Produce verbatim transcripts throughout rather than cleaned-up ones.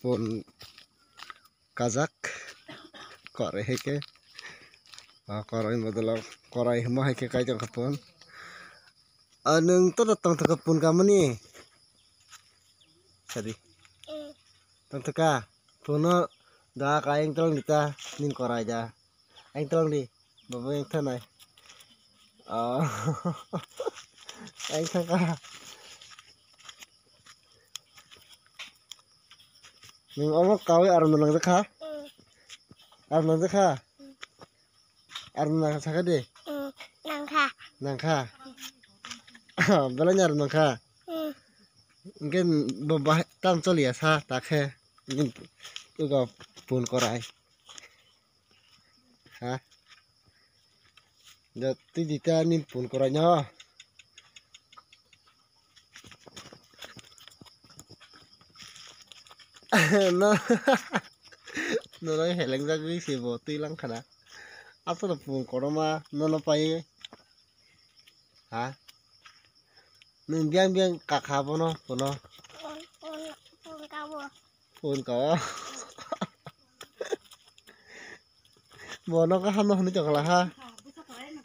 Pun kajak. Korai hai khe. Ah, korai bodolo korai himo hai khe kai tongkha pun. Ah, nwng to tongthokha pun kamani. Sadi. Tongthokha. Puno da ka eng tolong dita nin korai da. Eng tolong di. Baba eng thanai. Oh. Eng thangkha. Nwng omo kawi arom nangjakha? Arom nangjakha? Arom nangkha sakha de? Nangkha. Nangkha? Belai ni arom nangkha? Hwnkhe bo bahai tam choliya sa takhe. Hwnkhe ego pun korai. Ha? Da twi dita nin pun korai no. No. Nono helengjagwi se bo twi langkhana. Aswk pun kotorma nono pai. Ha? Nwng biyang biyang kakha bono, bono. Pun, pun, pun kawo. Pun kawo. Bono kaham no hwnwi tongkha ha.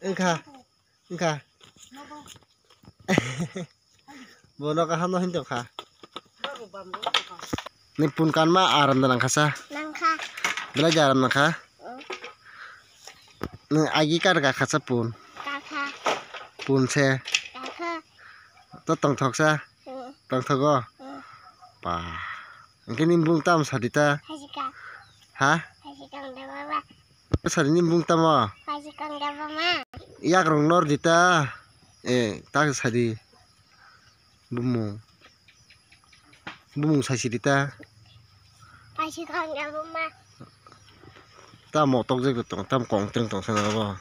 Wngkha. Wngkha. Bono kaham no hwnwi tongkha. Ni pun kanma aram da nangkha sa. Nangkha. Belai da aram nangkha. Nwng agi kar kakha sa pun? Kakha. Pun se? Kakha. To tongthok sa? Mm. Tongthogo? Mm. Pa. Hwnkhe ni bung tam sadi ta? Hajika. Ha? Hajika da baba. Sadi ni bung tamo? Hajika da baba. Yak rong nor di ta? Eh, tak sadi. Bumung. Bumung saisi di ta. Saisi kang ya buma. Tamo tok jek tong, tam kong teng tong sana bo.